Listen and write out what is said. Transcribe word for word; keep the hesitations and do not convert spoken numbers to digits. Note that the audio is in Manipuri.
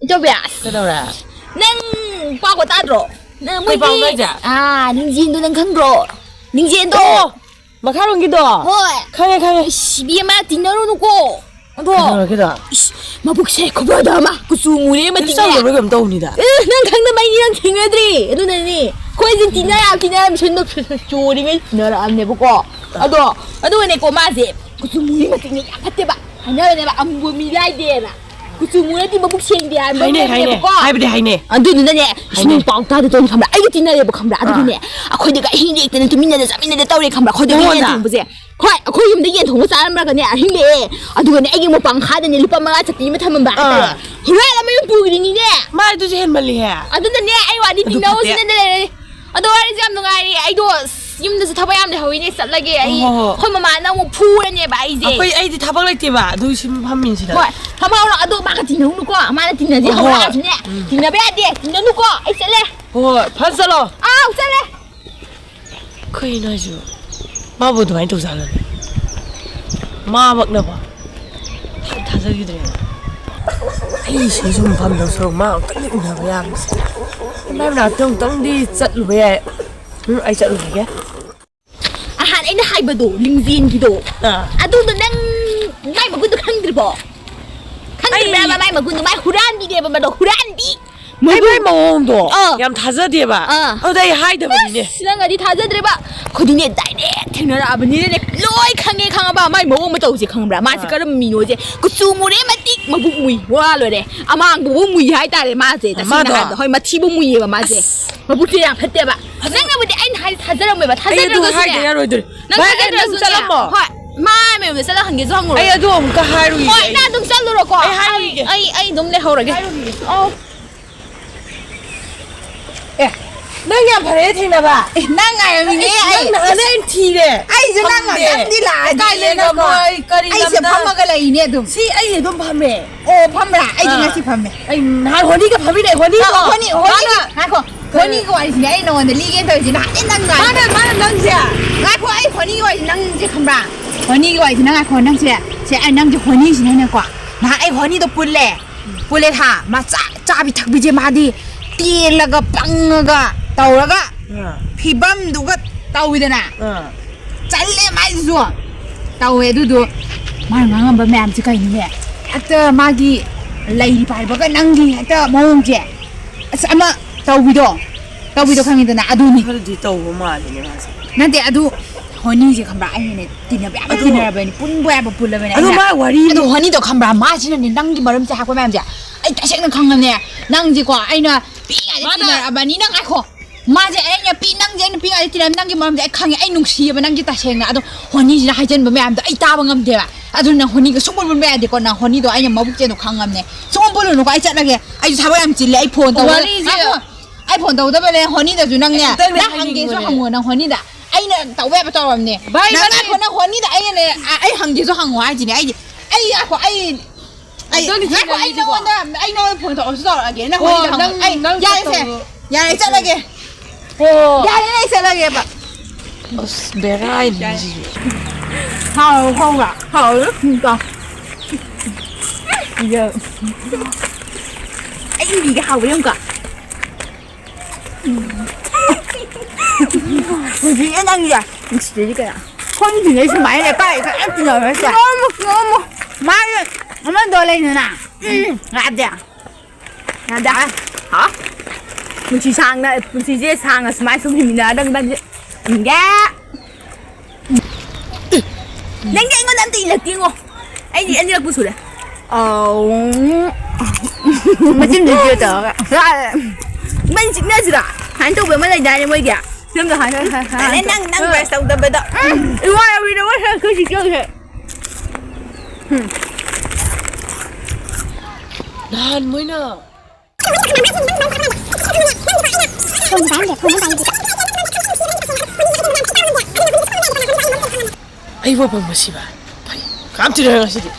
ꯆꯧꯕꯤ, ꯑꯁ, ꯀꯩꯗꯧꯔꯦ? ꯅꯪ ꯄꯥꯎꯒ ꯇꯥꯗ꯭ꯔꯣ? ꯅꯪ ꯀꯩ ꯄꯥꯎꯅꯣ ꯃꯣꯏꯒꯤ, ꯍꯥꯏꯁꯦ? ꯑꯥ, ꯂꯤꯡꯖꯦꯜꯗꯣ ꯅꯪ ꯈꯪꯗ꯭ꯔꯣ? ꯂꯤꯡꯖꯦꯜꯗꯣ? ꯑꯣ, ꯃꯈꯥꯔꯣꯝꯒꯤꯗꯣ? ꯍꯣꯏ꯫ ꯈꯪꯉꯦ, ꯈꯪꯉꯦ꯫ ꯏꯁ, ꯏꯕꯦꯝꯃ, ꯇꯤꯟꯅꯔꯨꯅꯨꯀꯣ꯫ ꯑꯗꯣ, ꯀꯩꯗꯧꯔꯒꯦꯗꯣ? ꯏꯁ, ꯃꯕꯨꯛꯁꯦ ꯈꯨꯐꯗ ꯑꯃ, ꯀꯨꯆꯨ ꯃꯨꯔꯦ ꯃꯇꯤꯛꯅꯦ꯫ ꯆꯥꯎꯗꯕ꯭ꯔꯥ ꯀꯩꯅꯣꯝ ꯇꯧꯕꯅꯤꯗ꯫ ꯑꯦ, ꯅꯪ ꯈꯪꯗꯕꯩꯅꯤ, ꯅꯪ ꯊꯦꯡꯅꯗ꯭ꯔꯤ꯫ ꯑꯗꯨꯅꯅꯤ꯫ ꯑꯩꯈꯣꯏꯁꯦ ꯇꯤꯟꯅꯔ, ꯇꯤꯟꯅꯔ ꯃꯤꯁꯟꯗꯣ ꯆꯣꯔꯤꯉꯩ ꯇꯤꯟꯅꯔꯛꯑꯕꯅꯦꯕꯀꯣ꯫ ꯑꯗꯣ, ꯑꯗꯨꯒꯅꯦꯀꯣ, ꯃꯥꯁꯦ ꯀꯨꯆꯨ ꯃꯨꯔꯦ ꯃꯇꯤꯛꯅꯦ, ꯌꯥꯝ ꯐꯠꯇꯦꯕ꯫ ꯍꯥꯏꯅꯕꯅꯦꯕ, ꯑꯃꯨꯕ ꯃꯤ ꯂꯥꯏꯗꯦꯅ꯫ ꯀꯨꯆꯨ ꯃꯨꯔꯗꯤ ꯃꯕꯨꯛ ꯁꯦꯡꯗꯦ ꯍꯥꯏꯕ ꯍꯥꯏꯅꯦ, ꯍꯥꯏꯅꯦ꯫ ꯍꯥꯏꯕꯅꯦꯕꯀꯣ꯫ ꯍꯥꯏꯕꯗꯤ ꯍꯥꯏꯅꯦ꯫ ꯑꯗꯨꯗꯨꯅꯅꯦ, ꯏꯁ, ꯍꯥꯏꯅꯦ꯫ ꯅꯪ ꯄꯥꯎ ꯇꯥꯗ ꯇꯧꯅꯤ ꯈꯪꯕ꯭ꯔꯥ? ꯑꯩꯒ ꯇꯤꯟꯅꯔꯦꯕ ꯈꯪꯕ꯭ꯔꯥ? ꯑꯥ꯫ ꯑꯗꯨꯒꯅꯦ, ꯑꯩꯈꯣꯏꯗꯒ ꯑꯍꯤꯡ ꯂꯦꯛꯇꯅ ꯇꯨꯃꯤꯟꯅꯗ ꯆꯥꯃꯤꯟꯅꯗ ꯇꯧꯔꯦ ꯈꯪꯕ꯭ꯔꯥ? ꯑꯩꯈꯣꯏꯗꯒ ꯌꯦꯟ ꯅꯉꯣꯟꯗ? ꯊꯣꯡꯕꯁꯦ꯫ ꯍꯣꯏ, ꯑꯩꯈꯣꯏ ꯌꯨꯝꯗ ꯌꯦꯟ ꯊꯣꯡꯕ ꯆꯥꯔꯝꯃꯒꯅꯦ, ꯑꯍꯤꯡ ꯂꯦꯛꯑꯦ꯫ ꯑꯗꯨꯒꯅꯦ, ꯑꯩꯒꯤ ꯃꯣꯄꯥꯡ ꯈꯥꯗꯅꯦ ꯂꯨꯄꯥ ꯃꯉꯥ ꯆꯠꯄꯤ ꯑꯃ ꯊꯝꯃꯝꯕ ꯑꯥ꯫ ꯍꯥꯏꯇꯥꯔꯦ꯫ ꯍꯨꯔꯥꯜ ꯑꯃ ꯌꯨꯝ ꯄꯨꯈ꯭ꯔꯤꯅꯤꯅꯦ꯫ ꯃꯥ ꯑꯗꯨꯁꯨ ꯍꯦꯟꯃꯜꯂꯤꯍꯦ꯫ ꯑꯗꯨꯅꯅꯦ, ꯑꯩ ꯋꯥꯗꯤ ꯑꯗꯨ ꯇꯤꯟꯅꯧꯁꯤ ꯐꯠꯇꯦ꯫ ꯅꯗ ꯂꯩꯔꯦ꯫ ꯑꯗꯣ ꯋꯥꯔꯤꯁꯦ ꯌꯥꯝ ꯅꯨꯡꯉꯥꯏꯔꯤ꯫ ꯑꯩꯗꯣ, ꯑꯁ, ꯌꯨꯝꯗꯁꯨ ꯊꯕꯛ ꯌꯥꯝ ꯂꯩꯍꯧꯋꯤꯅꯦ, ꯆꯠꯂꯒꯦ꯫ ꯑꯩ, ꯍꯣꯏ, ꯍꯣꯏ, ꯍꯣꯏ꯫ ꯑꯩꯈꯣꯏ ꯃꯃꯥꯅ ꯑꯃꯨꯛ ꯐꯨꯔꯅꯦꯕ ꯑꯩꯁꯦ꯫ ꯑꯩꯈꯣꯏ, ꯑꯩꯗꯤ ꯊꯕꯛ ꯂꯩꯇꯦꯕ, ꯑꯗꯨ ꯁꯨꯝ ꯐꯝꯃꯤꯅꯤꯁꯤꯗ꯫ ꯍꯣꯏ, ꯐꯝꯍꯧꯔꯣ꯫ ꯑꯗꯣ ꯃꯥꯒ ꯇꯤꯟꯅꯧꯅꯨꯀꯣ, ꯃꯥꯅ ꯇꯤꯟꯅꯁꯦ ꯍꯣꯏ, ꯍꯣꯏ꯫ ꯍꯧꯔꯛꯑꯁꯨꯅꯦ꯫ ꯎꯝ꯫ ꯇꯤꯟꯅꯕ ꯌꯥꯗꯦ, ꯇꯤꯟꯅꯅꯨꯀꯣ꯫ ꯑꯩ ꯆꯠꯂꯦ꯫ ꯍꯣꯏ, ꯍꯣꯏ, ꯐꯖ ꯆꯠꯂꯣ꯫ ꯑꯥꯎ, ꯆꯠꯂꯦ꯫ ꯀꯩꯅꯣ ꯍꯥꯏꯁꯤꯕꯣ? ꯃꯥꯕꯨ ꯑꯗꯨꯃꯥꯏꯅ ꯇꯧꯖꯥꯠꯂꯅꯦ? ꯃꯥꯃꯛꯅꯕ? ꯊꯥ-, ꯊꯥꯖꯈꯤꯗ꯭ꯔꯦꯕ꯫ ꯑꯩ ꯁꯤ ꯁꯨꯝ ꯐꯝꯗꯧ ꯁꯔꯨꯛ ꯃꯥ ꯑꯃꯨꯛꯇꯪꯗꯤ ꯎꯅꯕ ꯌꯥꯕꯅꯤ꯫ ꯃꯥꯏ ꯃꯅꯥꯛꯇ ꯑꯃꯨꯛꯇꯪꯗꯤ ꯆꯠꯂꯨꯕ ꯌꯥꯏ꯫ ꯎꯝ, ꯑꯩ ꯆꯠꯂꯨꯈꯤꯒꯦ꯫ ꯑꯍꯥꯟ ꯑꯩꯅ ꯍꯥꯏꯕꯗꯣ, ꯂꯤꯡꯖꯦꯜꯒꯤꯗꯣ꯫ ꯑꯥ꯫ ꯑꯗꯨꯗꯣ ꯅꯪ ꯃꯥꯏ ꯃꯒꯨꯟꯗꯣ ꯈꯪꯗ꯭ꯔꯤꯕꯣ? ꯈꯪꯗ꯭ꯔꯤꯕ꯭ꯔꯕ ꯑꯩ ꯃꯥꯏ ꯃꯒꯨꯟꯗꯣ? ꯃꯥꯏ ꯍꯨꯔꯥꯟꯕꯤꯅꯦꯕ ꯃꯗꯣ, ꯍꯨꯔꯥꯟꯕꯤ꯫ ꯑꯩ ꯃꯥꯏ ꯃꯒꯨꯟ-, ꯃꯑꯣꯡꯗꯣ ꯑꯥ꯫ ꯌꯥꯝ ꯊꯥꯖꯗꯦꯕ꯫ ꯑꯥ꯫ ꯑꯗꯨꯗ ꯑꯩ ꯍꯥꯏꯗꯕꯅꯤꯅꯦ꯫ ꯑꯁ, ꯅꯪꯒꯗꯤ ꯊꯥꯖꯗ꯭ꯔꯦꯕ꯫ ꯑꯩꯈꯣꯏꯗꯤꯅꯦ, direct ꯊꯦꯡꯅꯔꯛꯑꯕꯅꯤꯅꯅꯦ, ꯂꯣꯏ ꯈꯪꯉꯦ, ꯈꯪꯉꯕ? ꯃꯥꯏ ꯃꯑꯣꯡ ꯃꯇꯧꯁꯦ ꯈꯪꯕ꯭ꯔꯥ? ꯃꯥꯁꯦ ꯑꯥ꯫ ꯀꯔꯝꯕ ꯃꯤꯅꯣꯁꯦ? ꯀꯨꯆꯨ ꯃꯨꯔꯦ ꯃꯇꯤꯛ, ꯃꯕꯨꯛ ꯃꯨꯏ꯫ ꯋꯥ ꯂꯣꯏꯔꯦ꯫ ꯑꯃꯥꯡꯕꯕꯨ ꯃꯨꯏ ꯍꯥꯏꯇꯥꯔꯦ ꯃꯥꯁꯦ, ꯇꯁꯦꯡꯅ ꯃꯥꯗꯣ? ꯍꯥꯏꯕꯗ꯫ ꯍꯣꯏ, ꯃꯊꯤꯕꯨ ꯃꯨꯏꯌꯦꯕ ꯃꯥꯁꯦ꯫ ꯑꯁ꯫ ꯃꯕꯨꯛꯁꯦ ꯌꯥꯝ ꯐꯠꯇꯦꯕ꯫ ꯑꯗꯨ ꯅꯪꯅꯕꯨꯗꯤ ꯑꯩꯅ ꯍꯥꯏ-, ꯊꯥꯖꯔꯝꯃꯣꯏꯕ, ꯑꯩ ꯑꯗꯨ ꯊꯥꯖꯗ꯭ꯔꯒꯁꯨꯅꯦ꯫ ꯍꯥꯏꯗ ꯌꯥꯔꯣꯏꯗꯣꯔꯤ꯫ ꯅꯪ ꯚꯥꯏ, ꯑꯩ ꯑꯗꯨꯝ ꯊꯥꯖꯗ꯭ꯔꯁꯨꯅꯦ꯫ ꯆꯠꯂꯝꯃꯣ꯫ ꯍꯣꯏ, ꯃꯥ ꯃꯌꯨꯝꯗ ꯆꯠꯂ ꯍꯪꯒꯦꯁꯨ ꯍꯪꯉꯨꯔꯣ꯫ ꯑꯩ ꯑꯗꯨ ꯑꯃꯨꯛꯇ ꯍꯥꯏꯔꯨꯈꯤꯒꯦ ꯍꯣꯏ, ꯑꯩ꯫ ꯅꯪ ꯑꯗꯨꯝ ꯆꯠꯂꯨꯔꯣꯀꯣ꯫ ꯑꯩ ꯑꯩ, ꯍꯥꯏꯔꯨꯈꯤꯒꯦ꯫ ꯑꯩ, ꯑꯩ ꯑꯗꯨꯝ ꯂꯩꯍꯧꯔꯒꯦ꯫ ꯍꯥꯏꯔꯨꯈꯤꯒꯦ꯫ ꯑꯧ꯫ ꯑꯦ, ꯅꯪ ꯌꯥꯝ ꯐꯔꯦ ꯊꯦꯡꯅꯕ꯫ ꯑꯦ, ꯅꯪ ꯉꯥꯏꯔꯝꯃꯤꯅꯦ ꯑꯦ, ꯑꯩ꯫ ꯅꯪ ꯅꯍꯥꯟꯗꯩ ꯑꯩ ꯊꯤꯔꯦ꯫ ꯑꯩꯁꯨ ꯅꯪ ꯐꯪꯗꯦ꯫ ꯉꯥꯛꯇꯪꯗꯤ ꯂꯥꯛꯑꯗꯤ ꯀꯥꯏ ꯂꯩꯔꯒ ꯅꯪꯀꯣ꯫ ꯃꯣꯏ ꯀꯔꯤ ꯑꯩꯁꯦ ꯂꯝꯗ? ꯐꯝꯃꯒ ꯂꯩꯔꯤꯅꯦ ꯑꯗꯨꯝ꯫ ꯁꯤ ꯑꯩ ꯑꯗꯨꯝ ꯐꯝꯃꯦ꯫ ꯑꯣ, ꯐꯝꯕ꯭ꯔꯥ? ꯑꯩꯗꯤ ꯑꯥ꯫ ꯉꯁꯤ ꯐꯝꯃꯦ꯫ ꯑꯩ ꯅꯍꯥꯟ ꯍꯣꯅꯤꯒ ꯐꯝꯃꯤꯅꯦ, ꯍꯣꯅꯤꯗꯣ꯫ ꯑ, ꯍꯣꯅꯤ, ꯍꯣꯅꯤꯒꯤ, ꯃꯥꯅ ꯉꯥꯏꯈꯣ꯫ ꯀꯩ? ꯍꯣꯅꯤꯒꯤ ꯋꯥꯔꯤꯁꯤꯅꯦ ꯑꯩ ꯅꯉꯣꯟꯗ ꯂꯤꯒꯦꯅ ꯇꯧꯔꯤꯁꯦ꯫ ꯅꯍꯥꯟ ꯑꯩ ꯅꯪ ꯉꯥꯏ-, ꯃꯥꯅ, ꯃꯥꯅ ꯅꯪꯁꯦ꯫ ꯉꯥꯏꯈꯣ, ꯑꯩ ꯍꯣꯅꯤꯒꯤ ꯋꯥꯔꯤꯁꯦ ꯅꯪꯁꯦ ꯈꯪꯕ꯭ꯔꯥ? ꯍꯣꯅꯤꯒꯤ ꯋꯥꯔꯤꯁꯦ ꯅꯪ ꯉꯥꯏꯈꯣ, ꯅꯪꯁꯦ꯫ ꯁꯦ, ꯑꯩ ꯅꯪꯁꯦ ꯍꯣꯅꯤꯁꯤꯅꯅꯦꯀꯣ꯫ ꯅꯍꯥꯟ ꯑꯩ ꯍꯣꯅꯤꯗꯣ ꯄꯨꯜꯂꯦ꯫ ꯄꯨꯂꯦꯊꯥ ꯃꯆꯥ ꯆꯥꯕꯤ ꯊꯛꯄꯤꯁꯦ ꯃꯥꯗꯤ ꯇꯦꯜꯂꯒ ꯄꯪꯉꯒ ꯇꯧꯔꯒ ꯐꯤꯕꯝꯗꯨꯒ ꯇꯧꯋꯤꯗꯅ꯫ ꯆꯜꯂꯦ ꯃꯥꯏꯁꯤꯁꯨ꯫ ꯇꯧꯋꯦ ꯑꯗꯨꯗꯣ꯫ ꯃꯥꯅ ꯉꯥꯡꯉꯝꯕ ꯃꯌꯥꯝꯁꯦ ꯀꯩꯅꯣꯅꯦ? ꯍꯦꯛꯇ ꯃꯥꯒꯤ ꯂꯩꯔꯤ ꯄꯥꯏꯕꯒ ꯅꯪꯒꯤ ꯍꯦꯛꯇ ꯃꯑꯣꯡꯁꯦ꯫ ꯑꯁ ꯑꯃ ꯇꯧꯕꯤꯗꯣ꯫ ꯇꯧꯕꯤꯗꯣ ꯈꯪꯉꯤꯗꯅ ꯑꯗꯨꯅꯤ꯫ ꯈꯔꯗꯤ ꯇꯧꯕ ꯃꯥꯜꯂꯤꯅꯦ ꯃꯥꯁꯦ꯫ ꯅꯠꯇꯦ ꯑꯗꯨ ꯍꯣꯅꯤꯁꯦ ꯈꯪꯕ꯭ꯔꯥ? ꯑꯩꯅꯅꯦ ꯇꯤꯟꯅꯕ ꯌꯥꯝ ꯑꯗꯨ ꯇꯤꯟꯅꯔꯕꯅꯤ꯫ ꯄꯨꯟꯕ ꯌꯥꯕ ꯄꯨꯜꯂꯕꯅꯦ ꯑꯗꯨ ꯑꯩꯅ꯫ ꯃꯥ ꯋꯥꯔꯤ ꯑꯗꯨ ꯍꯣꯅꯤꯗꯣ ꯈꯪꯕ꯭ꯔꯥ? ꯃꯥꯁꯤꯅꯅꯦ ꯅꯪꯒꯤ ꯃꯔꯝꯁꯦ ꯍꯥꯏꯔꯛꯄ ꯃꯌꯥꯝꯁꯦ ꯑꯩ ꯇꯁꯦꯡꯅ ꯈꯪꯉꯕꯅꯦ꯫ ꯅꯪꯁꯦꯀꯣ ꯑꯩꯅ ꯄꯤꯛꯏꯉꯩꯗ ꯃꯥꯅ ꯇꯤꯟꯅꯔꯛꯑꯕꯅꯤ꯫ ꯅꯪ ꯉꯥꯏꯈꯣ꯫ ꯃꯥꯁꯦ ꯑꯩꯅ ꯄꯤ ꯅꯪꯁꯦ ꯑꯩꯅ ꯄꯤꯛꯏꯉꯩꯗ ꯇꯤꯟꯅꯔꯕꯅꯤ꯫ ꯅꯪꯒꯤ ꯃꯔꯝꯁꯦ ꯑꯩ ꯈꯪꯉꯦ꯫ ꯑꯩ ꯅꯨꯡꯁꯤꯌꯦꯕ ꯅꯪꯁꯦ ꯇꯁꯦꯡꯅ꯫ ꯑꯗꯣ ꯍꯣꯅꯤꯁꯤꯅ ꯍꯥꯏꯖꯟꯕ ꯃꯌꯥꯝꯗꯣ ꯑꯩ ꯇꯥꯕ ꯉꯝꯗꯦꯕ꯫ ꯑꯗꯨꯅ ꯍꯣꯅꯤꯒ ꯁꯨꯡꯄꯨꯟ ꯄꯨꯟꯕ ꯌꯥꯗꯦꯀꯣ꯫ ꯅꯪ ꯍꯣꯅꯤꯗꯣ ꯑꯩꯅ ꯃꯕꯨꯛ ꯆꯦꯟꯗꯣ ꯈꯪꯉꯕꯅꯦ꯫ ꯁꯨꯡꯄꯨꯟ ꯄꯨꯜꯂꯨꯅꯨꯀꯣ꯫ ꯑꯩ ꯆꯠꯂꯒꯦ꯫ ꯑꯩꯁꯨ ꯊꯕꯛ ꯌꯥꯝ ꯆꯤꯜꯂꯦ꯫ ꯑꯩ ꯐꯣꯟ ꯇꯧꯕ ꯋꯥꯔꯤꯁꯦ ꯉꯥꯏꯈꯣ꯫ ꯑꯩ ꯐꯣꯟ ꯇꯧꯗꯕꯅꯦ ꯍꯣꯅꯤꯗꯁꯨ ꯅꯪꯅꯦ꯫ ꯑꯝꯇꯪꯗꯤ ꯅꯪ ꯍꯪꯒꯦꯁꯨ ꯍꯥꯏꯅꯤꯡꯕꯅꯦ꯫ ꯍꯪꯉꯣ ꯅꯪ ꯍꯣꯅꯤꯗ꯫ ꯑꯩꯅ ꯇꯧꯕ ꯌꯥꯕ ꯇꯧꯔꯕꯅꯦ꯫ ꯚꯥꯏ, ꯅꯪ ꯅꯪ ꯉꯥꯏꯈꯣ ꯅꯪ ꯍꯣꯅꯤꯗ ꯑꯩꯅꯅꯦ ꯑ- ꯑꯩ ꯍꯪꯒꯦꯁꯨ ꯍꯪꯉꯣ ꯍꯥꯏꯁꯤꯅꯦ꯫ ꯑꯩꯗꯤ ꯑꯩ ꯉꯥꯏꯈꯣ ꯑꯩ ꯑꯩ ꯑꯝꯇꯪꯗꯤ ꯉꯥꯏꯈꯣ ꯑꯩ ꯊꯦꯡꯅꯈꯤꯁꯤꯀꯣ꯫ ꯅꯉꯣꯟꯗ ꯑꯩ ꯅꯉꯣꯟꯗ ꯐꯣꯟ ꯇꯧꯔꯁꯨ ꯇꯧꯔꯛꯑꯒꯦ꯫ ꯅꯪ ꯑꯣ, ꯍꯣꯅꯤꯗ ꯍꯪꯉꯣ꯫ ꯅꯪ- ꯑꯩ ꯅꯪ ꯌꯥꯔꯦꯁꯦ꯫ ꯇꯧꯔꯣ꯫ ꯌꯥꯔꯦ ꯆꯠꯂꯒꯦ꯫ ꯑꯣ꯫ ꯌꯥꯔꯦ ꯑꯩ ꯆꯠꯂꯒꯦꯕ꯫ ꯑꯁ ꯕꯦꯔꯥꯅꯤ ꯁꯤꯁꯨ꯫ ꯍꯥꯎ ꯍꯥꯎꯕ꯫ ꯍꯥꯎ꯫ ꯏꯌꯥ꯫ ꯑꯩ ꯏꯕꯤꯒꯦ ꯍꯥꯎꯕ ꯌꯦꯡꯉꯨꯀꯣ꯫ ꯍꯧꯖꯤꯛꯅꯦ ꯅꯪꯁꯦ꯫ ꯅꯨꯡꯁꯤꯗꯣꯏꯗꯤ ꯀꯌꯥ꯫ ꯈꯣꯡꯁꯤꯅꯦ ꯁꯨꯃꯥꯏꯅ ꯂꯩꯀꯥꯏ ꯈꯔ ꯇꯤꯟꯅꯕꯁꯦ꯫ ꯅꯣꯝꯃꯨ, ꯅꯣꯝꯃꯨ꯫ ꯃꯥꯒꯤ ꯑꯃꯗꯣ ꯂꯩꯗꯅ꯫ ꯎꯝ, ꯌꯥꯗꯦ꯫ ꯌꯥꯗꯦ꯫ ꯍꯥ? ꯄꯨꯟꯁꯤ ꯁꯥꯡꯅ, ꯄꯨꯟꯁꯤꯁꯦ ꯁꯥꯡꯅ ꯁꯨꯃꯥꯏꯅ ꯁꯨꯝ ꯍꯤꯡꯃꯤꯟꯅꯔꯗꯕꯅꯤ ꯏꯕꯥꯅꯤꯁꯦ꯫ ꯍꯤꯡꯒꯦ꯫ ꯅꯪꯗꯤ ꯑꯩꯉꯣꯟꯗ ꯑꯝꯇ ꯏꯜꯂꯛꯇꯦꯉꯣ꯫ ꯑꯩꯗꯤ ꯑꯅꯤꯔꯛꯄꯨ ꯁꯨꯔꯦ꯫ ꯑꯧ꯫ ꯃꯆꯤꯟꯗꯨ ꯆꯦ ꯇꯧꯔꯒ꯫ ꯏꯕꯥꯅꯤ ꯆꯤꯛꯅꯁꯤꯔꯥ? ꯁꯨꯃꯥꯏꯅ ꯇꯧꯕ ꯑꯃ ꯂꯩꯗꯥꯏꯅꯦ ꯃꯣꯏꯒꯤ? ꯐꯤꯂꯝꯗ ꯍꯥꯏꯅ ꯍꯥꯏ- ꯍꯥꯏ- ꯑꯗꯩ ꯅꯪ, ꯅꯪ ꯕ꯭ꯔꯁ ꯇꯧꯗꯕꯗꯣ꯫ ꯎꯝ꯫ ꯏꯋꯥ ꯌꯥꯎꯔꯤꯗ ꯃꯣꯏ ꯈꯔ ꯈꯔ ꯆꯤꯛꯆꯧꯁꯦ꯫ ꯎꯝ꯫ ꯅꯍꯥꯟ ꯃꯣꯏꯅ ꯑꯩꯕꯨ ꯄꯪꯕꯁꯤꯕ꯫ ꯐꯩ꯫ ꯀꯅꯥꯝ ꯇꯤꯟꯅꯔꯣꯏ ꯉꯁꯤꯗꯤ꯫